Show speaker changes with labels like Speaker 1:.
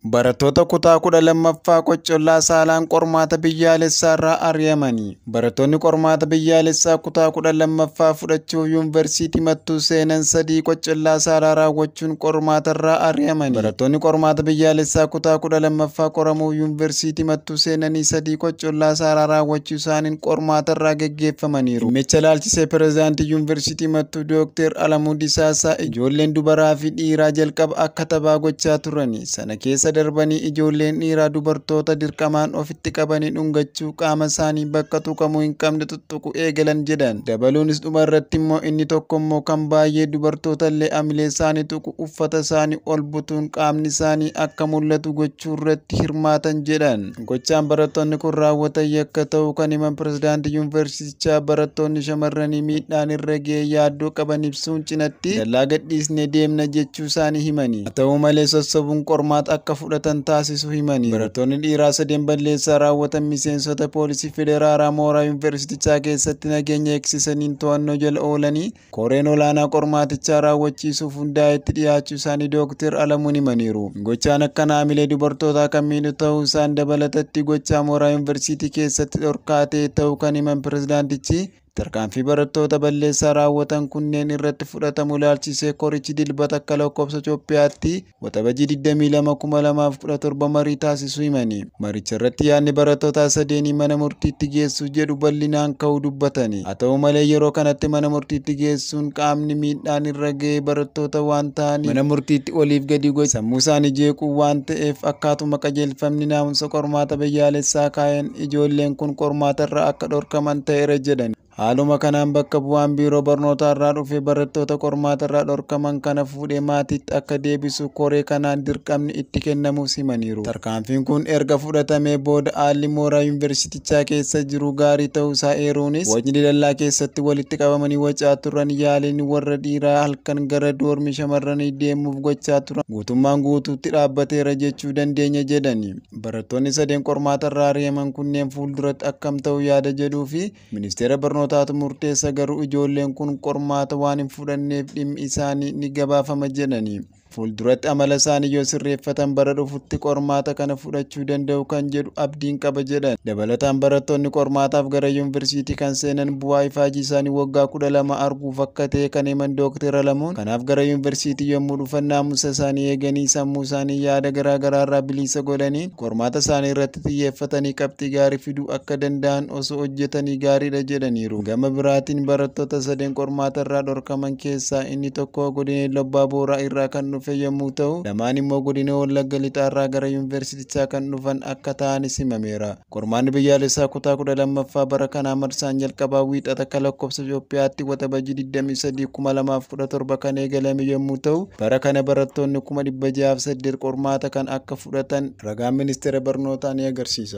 Speaker 1: Barattoota kutaa 12ffaa Qoccollaa Saalaan qormaata biyyaalessaarraa ari'amanii. Barattoonni qormaata biyyaalessaa kutaa 12ffaa fudhachuuf Yuunivarsiitii Mattuu seenan 3 Qoccollaa Saalaa raawwachuun qormaatarraa ari'amanii. Barattoonni qormaata biyyaalessaa kutaa 12ffaa qoramuuf Yuunivarsiitii Mattuu seenanii 3 Qoccollaa Saalaa raawwachuu isaaniin qormaatarraa geggeeffamaniiru. Dhimmicha ilaalchisee Pireezidaantii Yuunivarsiitii Mattuu Dookter Alamuu Disaasaa ijoolleen dubaraa fi dhiiraa jalqaba akka taphaa gochaa turani. Sana keessa darbanii ijoolleen dhiiraa dubartoota dirqamaan ofitti qabanii dhungachuu, qaama isaanii bakka tuqamuu hin qabne tuttuqu eegalan jedhan. Dabaluunis dhuma irratti immoo inni tokko immoo kan baay'ee dubartoota illee amilee isaanii tuqu, uffata isaanii ol butuun qaamni isaanii akka mul'atu gochuu irratti hirmaatan jedhan. Gochaan barattoonni kun raawwatan yakka ta'uu kan himan pirezidaantii yuunivarsiitichaa, barattoonni shamarranii miidhaan irra ga'ee yaaddoo qaban ibsuun cinatti dallaa gadhiisnee deemna jechuu isaanii himani. Haa ta'u malee sossobuun qormaata akka fudhatan taasisuu himani. Barattoonni dhiiraa sadeen balleessaa raawwatan miseensota poolisii federaalaa mooraa yuunivarsiitichaa keessatti nageenya eegsisaniin to'annoo jala oolanii koreen olaanaa qormaatichaa raawwachiisuuf hundaa'etti dhiyaachuu isaanii Dookter Alamuun himaniiru. Gochaan akkanaa hamilee dubartootaa kan miidhu ta'uu isaan dabalatatti gochaa mooraa yuunivarsiitii keessatti dhorkaa ta'e ta'uu kan himan pirezidaantichi, tarkaanfii barattoota balleessaa raawwatan kunneen irratti fudhatamu ilaalchisee korichi Dilbata akka lakkoofsa Itoophiyaatti Waxabajjii 22 2017 marii taasisuu himani. Maricha irratti yaadni barattoota sadeenii mana murtiitti geessuu jedhu bal'inaan ka'uu dubbatani. Haa ta'u malee yeroo kanatti mana murtiitti geessuun qaamni miidhaan irra ga'ee barattoota waan ta'aniif mana murtiitti oliif gadi gocha sammuu isaanii jeequu waan ta'eef akkaatuma qajeelfamni naamusa qormaata biyyaalessaa kaa'een ijoolleen kun qormaatarraa akka dhorkaman ta'eera jedhan. Haaluma kanaan bakka bu'aan biiroo barnootaa irraa dhufe barattoota qormaatarraa dhorkaman kana fuudhee maatiitti akka deebisu koree kanaan dirqamni itti kennamuus himaniiru. Tarkaanfiin kun erga fudhatamee booda haalli mooraa yuunivarsiitichaa keessa jiru gaarii ta'uu isaa eeruunis, wacni dallaa keessatti walitti qabamanii wacaa turan, yaaliin warra dhiiraa halkan gara doormii shamarranii deemuuf gochaa turan guutummaan guutuutti dhaabbateera jechuu dandeenya jedhani. Barattoonni sadeen qormaatarraa ari'aman kunneen fuulduratti akkam ta'u yaada jedhuu fi ministeera barnootaatu murteessa, garuu ijoolleen kun qormaata waan hin fudhanneef dhimmi isaanii ni gabaafama jedhani. Fuulduratti amala isaanii yoo sirreeffatan bara dhufutti qormaata kana fudhachuu danda'u kan jedhu abdiin qaba jedhan. Dabalataan barattoonni qormaataaf gara yuunivarsiitii kan seenan bu'aa ifaajii isaanii waggaa 12 arguuf akka ta'e kan himan Dookter Alamuun, kanaaf gara yuunivarsiitii yommuu dhufan naamusa isaanii eeganii, sammuu isaanii yaada garaa garaarraa bilisa godhanii, qormaata isaanii irratti xiyyeeffatanii qabxii gaarii fiduu akka danda'an osoo hojjetanii gaariidha jedhaniiru. Gama biraatiin barattoota sadeen qormaatarraa dhorkaman keessaa inni tokko godina Iluu Abbaa Booraa irraa kan dhufe yommuu ta'u, lamaan immoo godina Wallagga Lixaarraa gara yuunivarsiitichaa kan dhufan akka ta'anis himameera. Qormaanni biyyaalessaa kutaa 12ffaa bara kanaa marsaan jalqabaa Wiixata akka lakkoofsa Itoophiyaatti Waxabajjii 23 2017 kan eegalame yommuu ta'u, bara kana barattoonni 608,000 qormaata kan akka fudhatan ragaan ministeera barnootaa ni agarsiisa.